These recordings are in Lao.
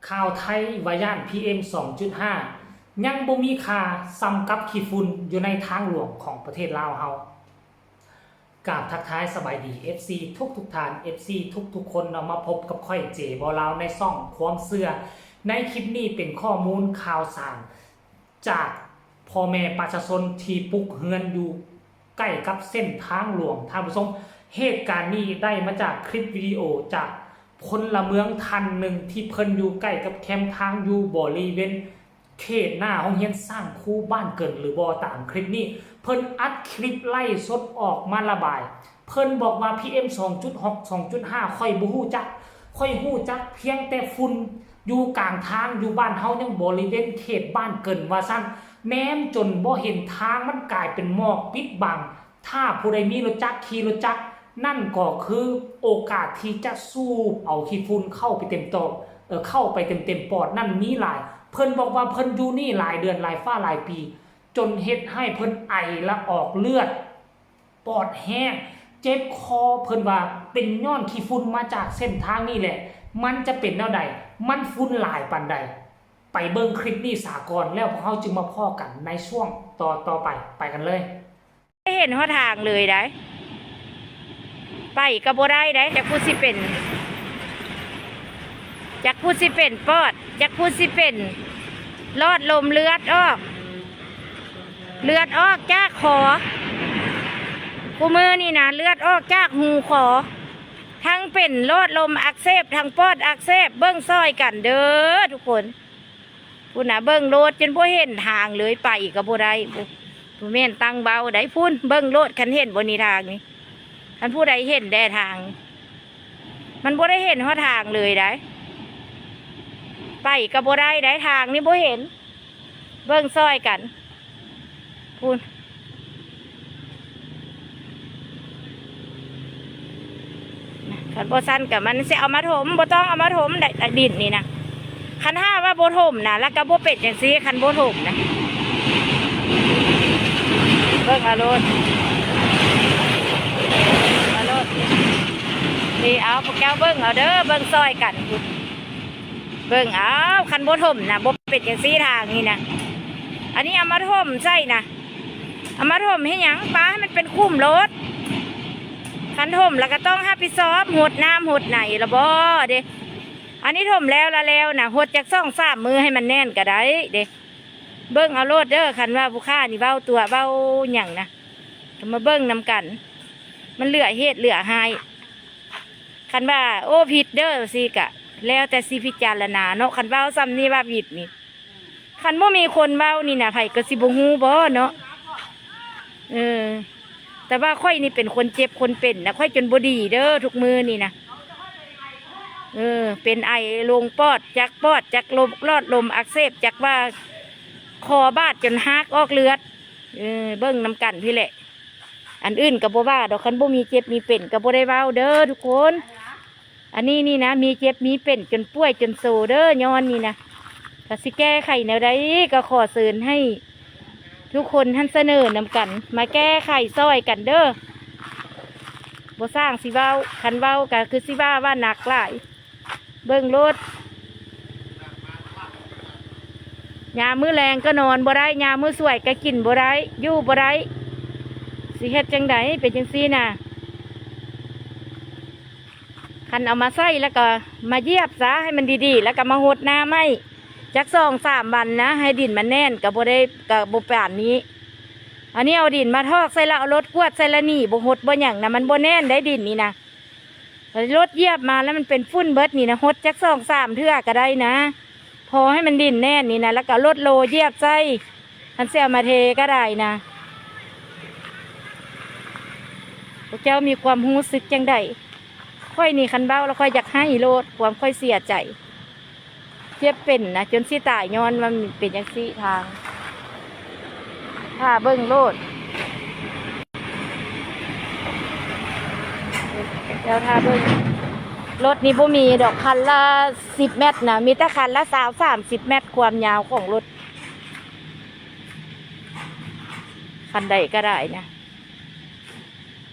ຂ່າວໄທວ່າຢ້ານ ພີເອັມ ສອງຈຸດຫ້າ ຍັງບໍ່ມີຄ່າສ່ຳກັບຂີ້ຝຸ່ນຢູ່ໃນທາງຫຼວງຂອງປະເທດລາວເຮົາ. ກາບທັກທາຍສະບາຍດີ ເອັຟຊີ ທຸກໆທ່ານ ເອັຟຊີ ທຸກໆຄົນເນາະ ມາພົບກັບຂ້ອຍ ເຈ ບໍ່ລາວ ໃນຊ່ອງຄວາມເຊື່ອ. ໃນຄລິບນີ້ເປັນຂໍ້ມູນຂ່າວສານຈາກພໍ່ແມ່ປະຊາຊົນທີ່ປຸກເຮືອນຢູ່ໃກ້ກັບເສັ້ນທາງຫຼວງ ທ່ານຜູ້ຊົມ. ເຫດການນີ້ໄດ້ມາຈາກຄລິບວິດີໂອຈາກພົນລະເມືອງທ່ານໜຶ່ງ ທີ່ເພິ່ນຢູ່ໃກ້ກັບແຄມທາງ ຢູ່ບໍລິເວນ ເຂດໜ້າໂຮງຮຽນຊ້າງຄູບ້ານເກີນຫຼືບໍ່. ຕາມຄລິບນີ້ ເພິ່ນອັດຄລິບໄລຟ໌ສົດອອກມາລະບາຍ. ເພິ່ນບອກວ່າ ພີເອັມ ສອງຈຸດຫົກ ສອງຈຸດຫ້າ ຂ້ອຍບໍ່ຮູ້ຈັກ, ຂ້ອຍຮູ້ຈັກພຽງແຕ່ຝຸ່ນຢູ່ກາງທາງ ຢູ່ບ້ານເຮົາຍັງບໍລິເວນເຂດບ້ານເກີນວ່າຊັ້ນ, ແນມຈົນບໍ່ເຫັນທາງ ມັນກາຍເປັນໝອກປິດບັງ. ຖ້າຜູ້ໃດມີລົດຈັກ ຂີ່ລົດຈັກ ນັ້ນກໍຄືໂອກາດທີ່ຈະສູບເອົາຂີ້ຝຸ່ນເຂົ້າໄປເຕັມຕອບ ເອີ ເຂົ້າໄປເຕັມໆປອດນັ້ນມີຫຼາຍ. ເພິ່ນບອກວ່າເພິ່ນຢູ່ນີ້ຫຼາຍເດືອນ ຫຼາຍຟ້າຫຼາຍປີ ຈົນເຮັດໃຫ້ເພິ່ນໄອ ລະອອກເລືອດ, ປອດແຫ້ງ, ເຈັບຄໍ. ເພິ່ນວ່າເປັນຍ້ອນຂີ້ຝຸ່ນມາຈາກເສັ້ນທາງນີ້ແຫຼະ. ມັນຈະເປັນແນວໃດ? ມັນຝຸ່ນຫຼາຍປານໃດ? ໄປເບິ່ງຄລິບນີ້ສາກ່ອນ ແລ້ວພວກເຮົາຈຶ່ງມາພໍ້ກັນໃນຊ່ວງຕໍ່ໆໄປ. ໄປກັນເລີຍ. ເຫັນຫົນທາງເລີຍໃດ໋ ໄປກໍບໍ່ໄດ້ໃດ໋. ຈັກຜູ້ຊິເປັນ ຈັກຜູ້ຊິເປັນປອດ, ຈັກຜູ້ຊິເປັນຫຼອດລົມເລືອດອອກ, ເລືອດອອກຈາກຄໍ. ຄູ່ມື້ນີ້ນະ ເລືອດອອກຈາກຮູຄໍ, ທັງເປັນຫຼອດລົມອັກເສບ ທັງປອດອັກເສບ. ເບິ່ງຊ່ອຍກັນເດີທຸກຄົນ. ພຸ້ນນະ ເບິ່ງໂລດຈົນບໍ່ເຫັນທາງເລີຍ, ໄປກໍບໍ່ໄດ້. ບໍ່ ບໍ່ແມ່ນຕັ້ງເວົ້າໃດ໋. ພຸ້ນ ເບິ່ງໂລດ ຄັນເຫັນບໍ່ນີ້ທາງນີ້, ຄັນຜູ້ໃດເຫັນແດ່ທາງ, ມັນບໍ່ໄດ້ເຫັນຮອດທາງເລີຍໃດ໋. ໄປກໍບໍ່ໄດ້ໃດ໋, ທາງນີ້ບໍ່ເຫັນ. ເບິ່ງຊ່ອຍກັນ ພຸ້ນ. ຄັນບໍ່ຊັ້ນກໍມັນຊິເອົາມາຖົມ, ບໍ່ຕ້ອງເອົາມາຖົມໄດ໋ ດິນນີ້ນະ. ຄັນຫາກວ່າບໍ່ຖົມນະ ແລ້ວກໍບໍ່ເປັນຈັ່ງຊີ້. ຄັນບໍ່ຖົມນະ ເບິ່ງເອົາໂລດ ເອົາໂລດ. ນີ້ ເອົາ ພວກເຈົ້າເບິ່ງເອົາເດີ, ເບິ່ງຊ່ອຍກັນພຸ້ນ. ເບິ່ງເອົາ, ຄັນບໍ່ຖົມນະ ບໍ່ເປັນຈັ່ງຊີ້ທາງນີ້ນະ. ອັນນີ້ເອົາມາຖົມໃສ່ນະ, ເອົາມາຖົມເຮັດຫຍັງ? ປາໃຫ້ມັນເປັນຂຸມໂລດ. ຄັນຖົມແລ້ວກໍຕ້ອງຮັບຜິດຊອບ, ຫົດນ້ຳຫົດໃນລະບໍ່ເດ້. ອັນນີ້ຖົມແລ້ວລະແລ້ວນະ, ຫົດຈັກສອງສາມມື້ໃຫ້ມັນແໜ້ນກໍໄດ້ເດ້. ເບິ່ງເອົາໂລດເດີ, ຄັນວ່າຜູ້ຂ້ານີ້ເວົ້າຕົວະ ເວົ້າຫຍັງນະ, ກໍມາເບິ່ງນຳກັນ. ມັນເຫຼືອເຫດເຫຼືອຮ້າຍ. ຄັນວ່າ ໂອ້ ຜິດເດີ ຊີ້ກະແລ້ວແຕ່ຊິພິຈາລະນາເນາະ. ຄັນເວົ້າຊ່ຳນີ້ວ່າຜິດນີ້, ຄັນບໍ່ມີຄົນເວົ້ານີ້ນະ ໃຜກໍຊິບໍ່ຮູ້ບໍ່ເນາະ. ເອີ ແຕ່ວ່າຂ້ອຍນີ້ເປັນຄົນເຈັບຄົນເປັນນະ, ຂ້ອຍຈົນບໍ່ດີເດີທຸກມື້ນີ້ນະ. ເອີ ເປັນໄອລົງປອດ, ຈັກປອດ, ຈັກລົມ, ຫຼອດລົມອັກເສບ, ຈັກວ່າຄໍບາດຈົນຮາກອອກເລືອດ. ເອີ ເບິ່ງນຳກັນພີ້ແຫຼະ. ອັນອື່ນກໍບໍ່ວ່າດອກ, ຄັນບໍ່ມີເຈັບມີເປັນກໍບໍ່ໄດ້ເວົ້າເດີທຸກຄົນ. ອັນນີ້ນີ້ນະ ມີເຈັບມີເປັນຈົນປ່ວຍຈົນໂຊເດີ, ຍ້ອນນີ້ນະ. ກໍຊິແກ້ໄຂແນວໃດ ກໍຂໍເຊີນໃຫ້ທຸກຄົນຫັ້ນສະເໜີນຳກັນ ມາແກ້ໄຂຊ່ອຍກັນເດີ. ບໍ່ຊ່າງຊິເວົ້າ, ຄັນເວົ້າກໍຄືຊິວ່າວ່າໜັກຫຼາຍ. ເບິ່ງໂລດ, ຍາມມື້ແລງກໍນອນບໍ່ໄດ້, ຍາມມື້ສວຍກໍກິນບໍ່ໄດ້, ຢູ່ບໍ່ໄດ້, ຊິເຮັດຈັ່ງໃດ ເປັນຈັ່ງຊີ້ນະ. ຄັນເອົາມາໃສ່ແລ້ວກໍມາຢຽບຊະໃຫ້ມັນດີໆ, ແລ້ວກໍມາຫົດນ້ຳໃໝ່ຈັກສອງສາມວັນນະ, ໃຫ້ດິນມັນແໜ້ນ, ກໍບໍ່ໄດ້, ກໍບໍ່ປານນີ້. ອັນນີ້ເອົາດິນມາຖອກໃສ່ ແລ້ວເອົາລົດກວດໃສ່ ແລ້ວໜີ, ບໍ່ຫົດບໍ່ຫຍັງນະ, ມັນບໍ່ແໜ້ນໄດ໋ ດິນນີ້ນະ. ລົດຢຽບມາແລ້ວມັນເປັນຝຸ່ນເບິດນີ້ນະ, ຫົດຈັກສອງສາມເທື່ອກໍໄດ້ນະ, ພໍໃຫ້ມັນດິນແໜ້ນນີ້ນະ, ແລ້ວກໍລົດໂລຢຽບໃສ່, ຄັນຊິເອົາມາເທກໍໄດ້ນະ. ພວກເຈົ້າມີຄວາມຮູ້ສຶກຈັ່ງໃດ? ຂ້ອຍນີ້ຄັນເວົ້າແລ້ວຂ້ອຍຢາກໄຫ້ໂລດ, ຄວາມຂ້ອຍເສຍໃຈ. ເຈັບເປັນນະ ຈົນຊິຕາຍ ຍ້ອນວ່າມັນເປັນຈັ່ງຊີ້ທາງ. ຖ້າເບິ່ງໂລດ, ເຈົ້າຖ້າເບິ່ງ. ລົດນີ້ບໍ່ມີດອກ, ຄັນລະສິບແມັດນະ, ມີແຕ່ຄັນລະຊາວ ສາມສິບແມັດ ຄວາມຍາວຂອງລົດ. ຄັນໃດກໍໄດ້ນະ.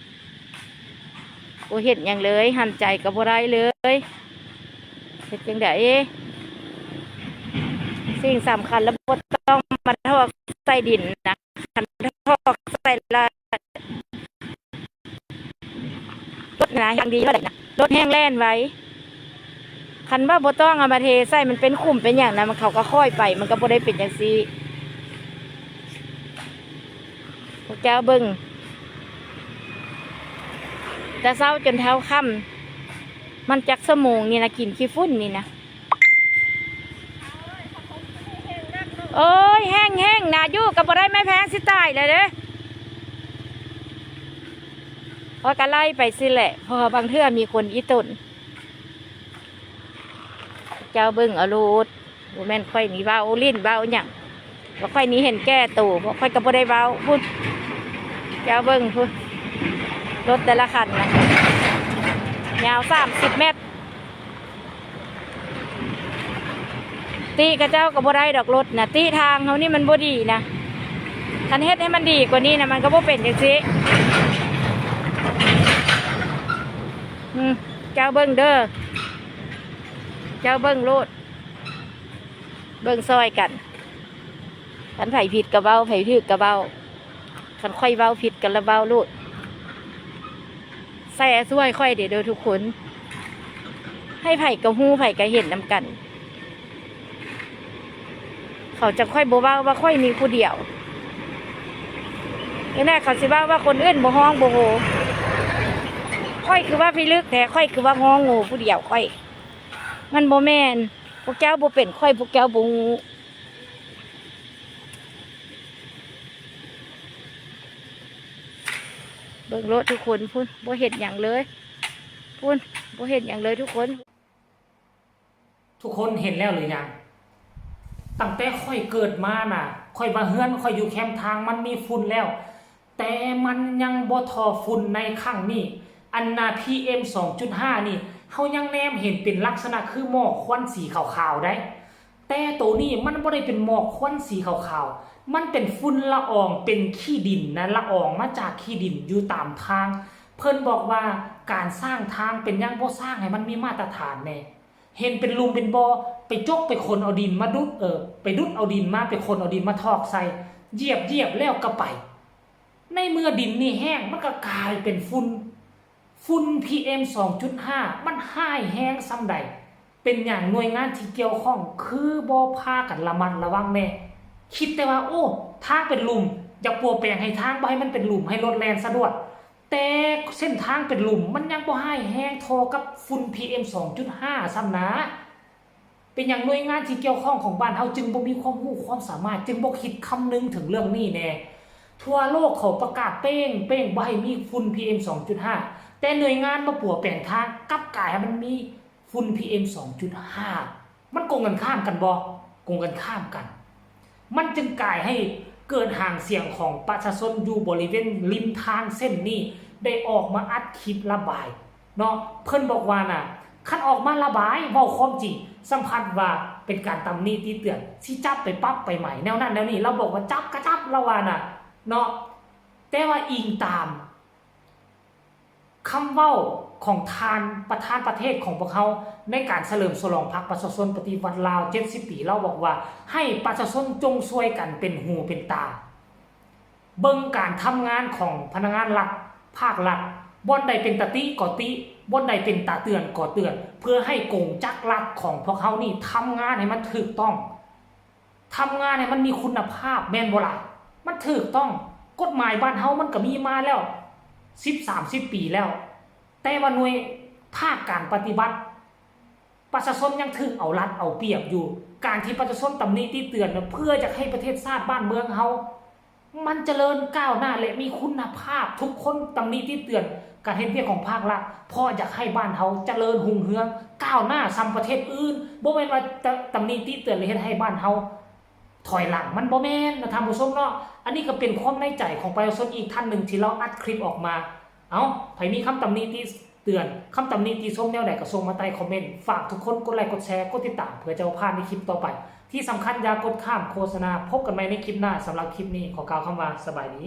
ບໍ່ເຮັດຫຍັງເລີຍ, ຫັນໃຈກໍບໍ່ໄດ້ເລີຍ. ເຮັດຈັ່ງໃດ? ສິ່ງສຳຄັນ ລະບໍ່ຕ້ອງມາຖອກໃສ່ດິນນະ. ຄັນຖອກໃສ່ລະ ລົດນະ ແຮງດີເທົ່າໃດນະ ລົດແຮງແລ່ນໄວ. ຄັນວ່າບໍ່ຕ້ອງເອົາມາເທໃສ່ ມັນເປັນຂຸມເປັນຫຍັງນະ ມັນ ເຂົາກໍຄ່ອຍໄປ ມັນກໍບໍ່ໄດ້ເປັນຈັ່ງຊີ້. ພວກເຈົ້າເບິ່ງ ແຕ່ເຊົ້າຈົນເທົ່າຄ່ຳ ມັນຈັກຊົ່ວໂມງນີ້ນະ ກິນຂີ້ຝຸ່ນນີ້ນະ. ໂອ້ຍ ແຫ້ງໆ ນະ ຢູ່ກໍບໍ່ໄດ້ ແມ່ແພງ ຊິຕາຍແລ້ວເດ້. ຂ້ອຍກໍໄລ່ໄປຊີ້ແຫຼະ ເພາະວ່າບາງເທື່ອມີຄົນອີ່ຕົນ. ເຈົ້າເບິ່ງເອົາໂລດ ບໍ່ແມ່ນຂ້ອຍນີ້ເວົ້າຫຼິ້ນເວົ້າຫຍັງ ວ່າຂ້ອຍນີ້ເຫັນແກ່ໂຕ ເພາະຂ້ອຍກໍບໍ່ໄດ້ເວົ້າພຸ້ນ. ເຈົ້າເບິ່ງພຸ້ນ ລົດແຕ່ລະຄັນນະ ຍາວສາມສິບແມັດ. ຕິເຂົາເຈົ້າກໍບໍ່ໄດ້ດອກລົດນະ ຕິທາງເຮົານີ້ມັນບໍ່ດີນະ. ຄັນເຮັດໃຫ້ມັນດີກວ່ານີ້ນະ ມັນກໍບໍ່ເປັນຈັ່ງຊີ້. ອືມ ເຈົ້າເບິ່ງເດີ ເຈົ້າເບິ່ງໂລດ ເບິ່ງຊ່ອຍກັນ. ຄັນໃຜຜິດກໍເວົ້າ ໃຜຖືກກໍເວົ້າ. ຄັນຂ້ອຍເວົ້າຜິດກໍລະເວົ້າໂລດ ແຊຊ່ວຍຂ້ອຍເດ້ ເດີທຸກຄົນ ໃຫ້ໃຜກໍຮູ້ ໃຜກໍເຫັນນຳກັນ. ເຂົາຈະຄ່ອຍບໍ່ເວົ້າວ່າຂ້ອຍມີຜູ້ດຽວ. ຈັ່ງໃດເຂົາຊິເວົ້າວ່າຄົນອື່ນບໍ່ຮ້ອງບໍ່ໂຮ. ຂ້ອຍຄືວ່າພິລຶກແທ້ ຂ້ອຍຄືວ່າຮ້ອງໂຫຜູ້ດຽວຂ້ອຍ. ມັນບໍ່ແມ່ນ. ພວກເຈົ້າບໍ່ເປັນຂ້ອຍ ພວກເຈົ້າບໍ່ຮູ້. ເບິ່ງໂລດທຸກຄົນ ພຸ້ນ ບໍ່ເຫັນຫຍັງເລີຍ ພຸ້ນ ບໍ່ເຫັນຫຍັງເລີຍທຸກຄົນ. ທຸກຄົນເຫັນແລ້ວຫຼືຍັງ? ຕັ້ງແຕ່ຂ້ອຍເກີດມານະ ຂ້ອຍວ່າເຮືອນຂ້ອຍຢູ່ແຄມທາງມັນມີຝຸ່ນແລ້ວ ແຕ່ມັນຍັງບໍ່ທໍ່ຝຸ່ນໃນຄັ້ງນີ້. ອັນນ່າ ພີເອັມ ສອງຈຸດຫ້າ ນີ້ ເຮົາຍັງແນມເຫັນເປັນລັກສະນະຄືໝອກຄວັນສີຂາວໆໄດ໋. ແຕ່ໂຕນີ້ມັນບໍ່ໄດ້ເປັນໝອກຄວັນສີຂາວໆ ມັນເປັນຝຸ່ນລະອອງ ເປັນຂີ້ດິນນະ ລະອອງມາຈາກຂີ້ດິນຢູ່ຕາມທາງ. ເພິ່ນບອກວ່າການສ້າງທາງເປັນຫຍັງບໍ່ສ້າງໃຫ້ມັນມີມາດຕະຖານແດ່? ເຫັນເປັນຫຼຸມເປັນບໍ່ ໄປຈົກໄປຂົນເອົາດິນມາດຸດ ເອີ ໄປດຸດເອົາດິນມາ ໄປຂົນເອົາດິນມາຖອກໃສ່ ຢຽບໆແລ້ວກໍໄປ. ໃນເມື່ອດິນນີ້ແຫ້ງ ມັນກໍກາຍເປັນຝຸ່ນ. ຝຸ່ນ ພີເອັມ ສອງຈຸດຫ້າ ມັນຮ້າຍແຮງສ່ຳໃດ? ເປັນຫຍັງໜ່ວຍງານທີ່ກ່ຽວຂ້ອງຄືບໍ່ພາກັນລະມັດລະວັງແດ່? ຄິດແຕ່ວ່າ ໂອ້ ທາງເປັນຫຼຸມ ຢາກປົວແປງໃຫ້ທາງ ບໍ່ໃຫ້ມັນເປັນຫຼຸມ ໃຫ້ລົດແລ່ນສະດວກ. ແຕ່ເສັ້ນທາງເປັນຫຼຸມ ມັນຍັງບໍ່ຮ້າຍແຮງທໍ່ກັບຝຸ່ນ ພີເອັມ ສອງຈຸດຫ້າ ຊ້ຳນາ. ເປັນຫຍັງໜ່ວຍງານທີ່ກ່ຽວຂ້ອງຂອງບ້ານເຮົາຈຶ່ງບໍ່ມີຄວາມຮູ້ຄວາມສາມາດ ຈຶ່ງບໍ່ຄິດຄຳນຶງເຖິງເລື່ອງນີ້ແດ່? ທົ່ວໂລກເຂົາປະກາດເປ້ງໆ ບໍ່ໃຫ້ມີຝຸ່ນ ພີເອັມ ສອງຈຸດຫ້າ ແຕ່ໜ່ວຍງານມາປົວແປງທາງ ກັບກາຍໃຫ້ມັນມີຝຸ່ນ ພີເອັມ ສອງຈຸດຫ້າ. ມັນກົງກັນຂ້າມກັນບໍ່? ກົງກັນຂ້າມກັນ. ມັນຈຶ່ງກາຍໃຫ້ເກີດຫາງສຽງຂອງປະຊາຊົນຢູ່ບໍລິເວນລິມທາງເສັ້ນນີ້ ໄດ້ອອກມາອັດຄລິບລະບາຍເນາະ. ເພິ່ນບອກວ່ານະ ຄັນອອກມາລະບາຍເວົ້າຄວາມຈິງ ສຳພັດວ່າເປັນການຕຳໜິຕິເຕືອນ ຊິຈັບໄປປັບໄປໃໝ ແນວນັ້ນແນວນີ້. ລາວບອກວ່າຈັບກະຈັບ ລາວວ່ານະເນາະ. ແຕ່ວ່າອີງຕາມ ຄຳເວົ້າຂອງທ່ານປະທານປະເທດຂອງພວກເຮົາ ໃນການສະເຫຼີມສະຫຼອງພັກປະຊາຊົນປະຕິວັດລາວເຈັດສິບປີ ລາວບອກວ່າ ໃຫ້ປະຊາຊົນຈົ່ງຊ່ວຍກັນເປັນຫູເປັນຕາ ເບິ່ງການທຳງານຂອງພະນັກງານລັດ ພາກລັດ, ບ່ອນໃດເປັນຕາຕິກໍຕິ, ບ່ອນໃດເປັນຕາເຕືອນກໍເຕືອນ, ເພື່ອໃຫ້ກົງຈັກລັດຂອງພວກເຮົານີ້ທຳງານໃຫ້ມັນຖືກຕ້ອງ. ທຳງານໃຫ້ມັນມີຄຸນນະພາບແມ່ນບໍ່ລະ? ມັນຖືກຕ້ອງ. ກົດໝາຍບ້ານເຮົາມັນກໍມີມາແລ້ວສິບ ສາມສິບປີແລ້ວ, ແຕ່ວ່າໜ່ວຍພາກການປະຕິບັດ ປະຊາຊົນຍັງຖືກເອົາລັດເອົາປຽບຢູ່. ການທີ່ປະຊາຊົນຕຳໜິຕິເຕືອນນະ ເພື່ອຢາກໃຫ້ປະເທດຊາດບ້ານເມືອງເຮົາ ມັນຈະເລີນກ້າວໜ້າ ແລະ ມີຄຸນນະພາບ. ທຸກຄົນຕຳໜິຕິເຕືອນການເຮັດວຽກຂອງພາກລັດ ເພາະຢາກໃຫ້ບ້ານເຮົາຈະເລີນຮຸ່ງເຮືອງກ້າວໜ້າສ່ຳປະເທດອື່ນ. ບໍ່ແມ່ນວ່າຕະ ຕຳໜິຕິເຕືອນ ແລະ ເຮັດໃຫ້ບ້ານເຮົາຖອຍຫຼັງ, ມັນບໍ່ແມ່ນນະທ່ານຜູ້ຊົມເນາະ. ອັນນີ້ກໍເປັນຄວາມໃນໃຈຂອງປະຊາຊົນອີກທ່ານໜຶ່ງທີ່ລາວອັດຄລິບອອກມາ. ເອົ້າ, ໃຜມີຄຳຕຳໜິຕິເຕືອນ, ຄຳຕຳໜິຕິຊົມແນວໃດ ກໍສົ່ງມາໃຕ້ຄອມເມັນ. ຝາກທຸກຄົນກົດໄລ ກົດແຊ ກົດຕິດຕາມ ເພື່ອຈະບໍ່ພາດໃນຄລິບຕໍ່ໄປ. ທີ່ສຳຄັນຢ່າກົດຂ້າມໂຄສະນາ. ພົບກັນໃໝ່ໃນຄລິບໜ້າ. ສຳລັບຄລິບນີ້ ຂໍກ່າວຄຳວ່າ ສະບາຍດີ.